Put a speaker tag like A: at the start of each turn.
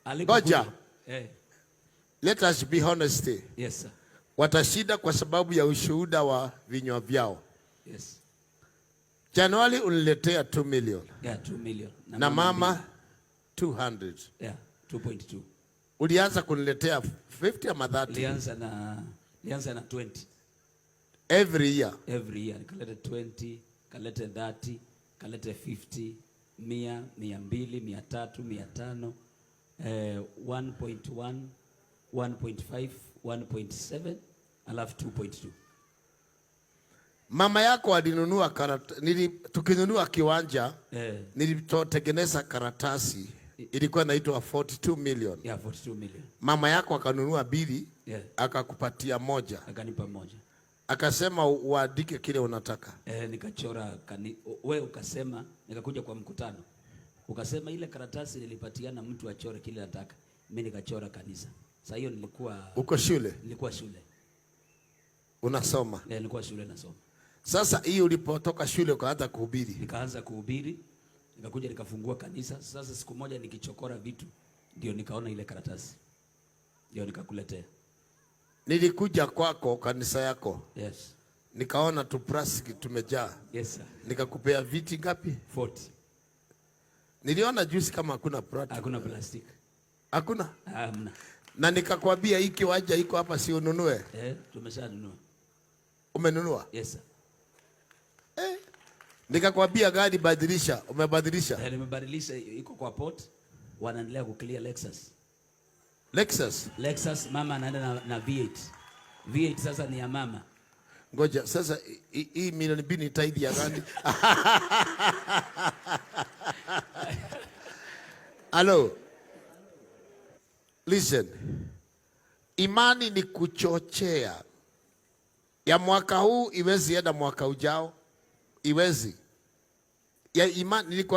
A: Alipokuja.
B: Ngoja. Let us be honest.
A: Yes, sir.
B: Watashinda kwa sababu ya ushuhuda wa vinywa vyao.
A: Yes.
B: Januari uniletea 2 million.
A: Yeah, 2 million.
B: Na mama 200.
A: Yeah, 2.2.
B: Ulianza kuniletea 50 ama 30?
A: Nilianza na 20.
B: Every year.
A: Every year nikaleta 20, kalete 30, kalete 50, 100, 200, 300, 500, 1.1, 1.5, 1.7, alafu 2.2.
B: Mama yako alinunua tukinunua kiwanja, nilitotengeneza karatasi ilikuwa inaitwa 42 million.
A: Yeah, 42 million.
B: Mama yako akanunua mbili, akakupatia moja.
A: Akanipa moja.
B: Akasema uandike kile unataka.
A: Nikachora wewe ukasema, nikakuja kwa mkutano. Ukasema ile karatasi nilipatiana mtu achore kile nataka. Mimi nikachora kanisa. Sasa hiyo nilikuwa
B: Uko shule?
A: Nilikuwa shule.
B: Unasoma?
A: Nilikuwa shule nasoma.
B: Sasa hii ulipotoka shule ukaanza kuhubiri?
A: Nikaanza kuhubiri, nikakuja nikafungua kanisa. Sasa siku moja nikichokora vitu ndio nikaona ile karatasi. Ndio nikakuletea.
B: Nilikuja kwako kanisa yako.
A: Yes.
B: Nikaona tu plastic tumejaa.
A: Yes, sir.
B: Nikakupea viti ngapi?
A: 40.
B: Niliona juzi kama hakuna plastic.
A: Hakuna plastic.
B: Hakuna?
A: Hamna.
B: Na nikakwambia hii kiwanja iko hapa, si ununue?
A: Tumeshanunua.
B: Umenunua?
A: Yes, sir.
B: Nikakwambia gari badilisha, umebadilisha?
A: Nimebadilisha, iko kwa port. Wanaendelea kuclear Lexus.
B: Lexus?
A: Lexus, mama anaenda na V8. V8 sasa ni ya mama.
B: Ngoja, sasa hii milioni 2 ni tithe ya gani? Hello. Listen. Imani ni kuchochea. Ya mwaka huu iwezi enda mwaka ujao. Iwezi. Ya imani nilikuwa